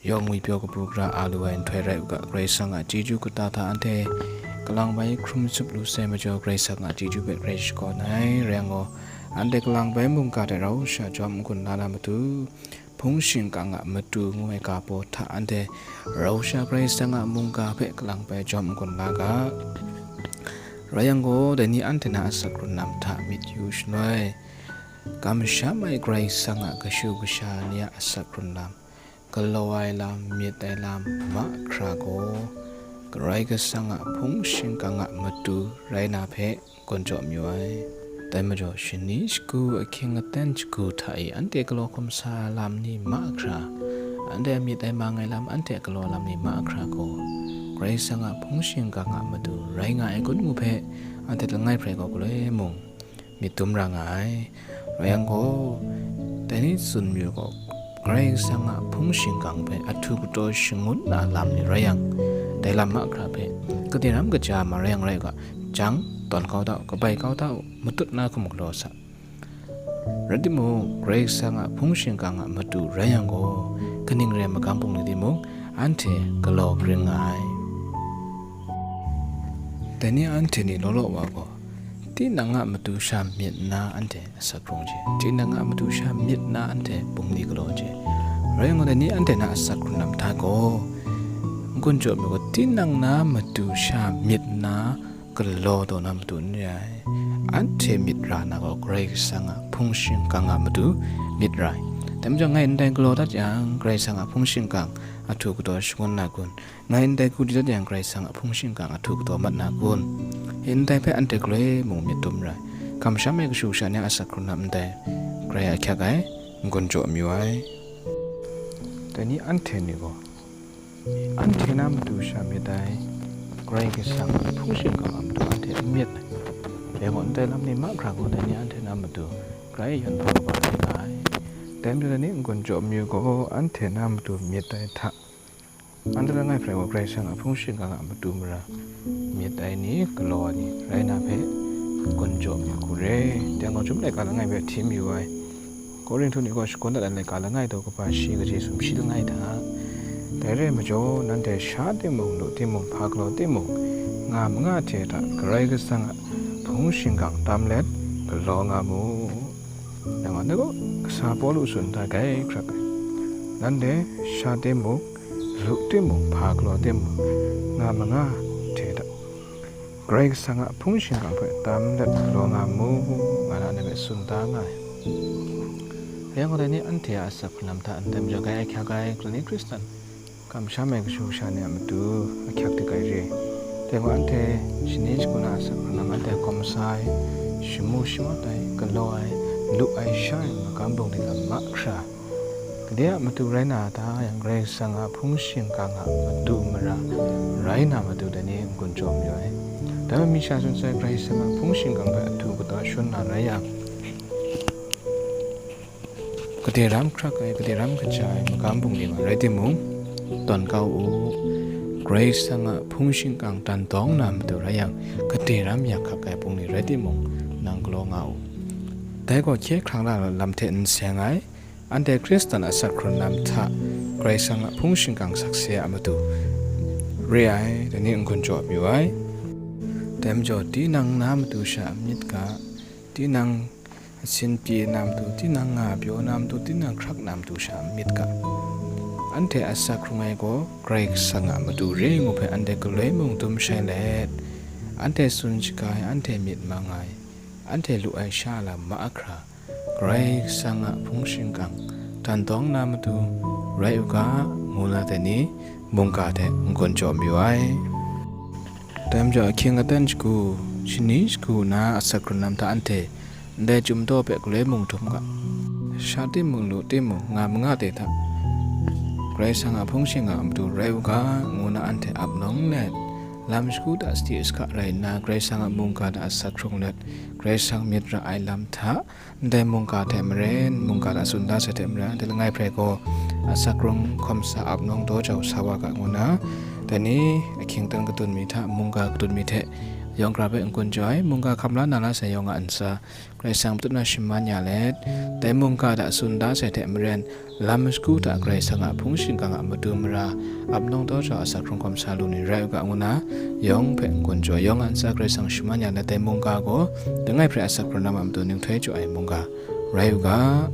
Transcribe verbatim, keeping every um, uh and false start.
yawng ngwipyaw kabu gara a lu ai nhtoi rai u ga, Karai Kasang a chyeju kata hta anhte kalang bai hkrum tsup lu sai majaw, Karai Kasang a chyeju hpe grai shakawn ai. Rai yang gaw, anhte kalang bai mungga hte rau sha jawm n-gun la na matu, hpung shingkang a matu ngu ai ga baw hta anhte rau sha Karai Kasang a mungga hpe kalang bai jawm n-gun la ga. Rai yang gaw, dai ni anhte na asak hkrun lam hta myit yu shaloi, kamsham ai Karai Kasang a kashu kasha ni a asak hkrun lam, galaw ai lam, myit ai lam mahkra gaw, Karai Kasang a hpung shingkang a matu rai na hpe, n-gun jaw mayu ai. Dai majaw, shani shagu, ahkying aten shagu hta e anhte galaw hkum sa lam ni mahkra, anhte a myit ai mang ai lam, anhte a galaw lam ni mahkra gaw, Karai Kasang a hpung shingkang a matu rai nga ai gun ngu hpe, anhte langai hprai gaw galoi mung myit dum ra nga ai. Rai yang gaw, dai ni tsun mayu gaw, Karai Kasang a hpung shingkang hpe ahtu kataw shangun na lam ni rai yang, dai lam mahkra hpe, gade ram kaja ma rai yang rai u ga, jang, tawn kau da u, kabai kau da u, matut na hkum galaw sa. Rai timung, Karai Kasang a hpung shingkang a matu rai yang gaw, kaning rai magam bungli timung, anhte galaw gring nga ai. Dai ni anhte ni law law wa gaw, tinang a matu sha myit nna anhte asak hkrung je, tinang a matu sha myit nna anhte bungli galaw je. Rai yang gaw, dai ni anhte na asak hkrun lam hta gaw, n-gun jaw mayu gaw, tinang na matu sha myit nna galaw taw na matu n re ai. Anhte myit ra na gaw, Karai Kasang a hpung shingkang a matu myit ra ai. Dai majaw, ngai ndai galaw dat yang, Karai Kasang a hpung shingkang ahtu kataw shangun na kun? Ngai ndai hku di dat yang, Karai Kasang a hpung shingkang ahtu kataw mat na kun? Ndai hpe anhte galoi mung myit dum ra ai. Kamsham ai kashu kasha ni a asak hkrun lam ndai grai ahkyak ai, n-gun jaw mayu ai. Dai ni anhte ni gaw, anhte na matu sha myit ai, Karai Kasang a hpung shingkang a matu anhte n myit ai. Dai gaw, ndai lam ni mahkra gaw, dai ni anhte na matu grai yan hpung kaba rai nga ai. Dai majaw, dai ni n-gun jaw mayu gaw, anhte na matu myit ai hta, anhte langai hprai gaw Karai Kasang a hpung shingkang a matu mara myit ai ni, galaw ai ni rai na hpe n-gun jaw mayu hku re. Dai yang gaw, Chyum laika langai hpe hti mayu ai. Korinhtu ni gaw shakawn dat ai laika langai daw kaba shi kaji sumshi langai hta, dai re ai majaw, nanhte sha timung, lu timung, hpa galaw timung, nga manga hte hta Karai Kasang a hpung shingkang tam let galaw nga mu. Dai gaw, kasa Pawlu tsun da ai hkrak ai, nanhte sha timung, lu timung, hpa galaw timung, nga manga hte hta Karai Kasang a hpung shingkang hpe tam let galaw nga mu, nga na ndai hpe tsun da nga ai. Rai yang gaw, dai ni anhte a asak hkrun lam hta ndai majaw grai ahkyak ai, Karai Hkristan kamsham ai kashu kasha ni a matu ahkyak dik ai re. Dai gaw, anhte shani shagu na asak hkrun lam, anhte hkawm sa ai, shamu shamat ai, galaw ai, lu ai, sha ai, magam bungli lam mahkra, gade a matu rai na ta yang, Karai Kasang a hpung shingkang a matu mara rai na matu dai ni n-gun jaw mayu ai. Dai majaw, mi sha tsun sai, Karai Kasang a hpung shingkang hpe ahtu kataw shangun na rai yang, gade ram hkrak ai, gade ram kaja ai magam bungli ma rai timung, tawn kau u. Karai Kasang a hpung shingkang tan dawng na matu rai yang, gade ram yak hkak ai bungli rai timung, nang galaw nga u. Dai gaw hkye hkrang la lam hte n seng ai, anhte Hkristan a asak hkrun lam hta Karai Kasang a hpung shingkang sakse a matu re ai, dai ni n-gun jaw mayu ai. Dai majaw, tinang na matu sha n myit ga, tinang asin pyi na matu, tinang nga pyaw na matu, tinang hkrak na matu sha n myit ga. Anhte a asak hkrung ai gaw Karai Kasang a matu re ngu hpe anhte galoi mung dum shai let, anhte tsun shaga ai, anhte myit mang ai, anhte lu ai sha lam mahkra, Karai Kasang a hpung shingkang tan dawng na matu rai u ga, ngu na dai ni mungga hte n-gun jaw mayu ai. Dai majaw, ahkying aten shagu, shani shagu na asak hkrun lam hta anhte ndai Chyum daw hpe galoi mung dum ga. Sha timung, lu timung, nga manga hte hta Karai Kasang a hpung shingkang a matu rai u ga, ngu na anhte ap nawng let, lam shagu hta sadi saka rai nna, Karai Kasang a mungga hta asak hkrung let, Karai Kasang myit ra ai lam hta, ndai mungga hte maren, mungga hta tsun da sai hte maren, anhte langai hprai gaw asak hkrung hkawm sa ap nawng daw jau sa wa ga, ngu na, dai ni ahkying aten kadun mi hta, mungga kadun mi hte yawng gara hpe n-gun jaw ai, mungga hkam la na la sai yawng a ntsa Karai Kasang matut na shaman ya let, dai mungga hta tsun da sai hte maren, lam shagu hta Karai Kasang a hpung shingkang a matu mara, ap nawng daw jau a asak hkrung hkawm sa lu ni rai u ga, ngu na yawng hpe n-gun jaw ai, yawng a ntsa Karai Kasang shaman ya let, dai mungga gaw langai hpre asak hkrung lam a matu ninghtoi jaw ai mungga rai u ga.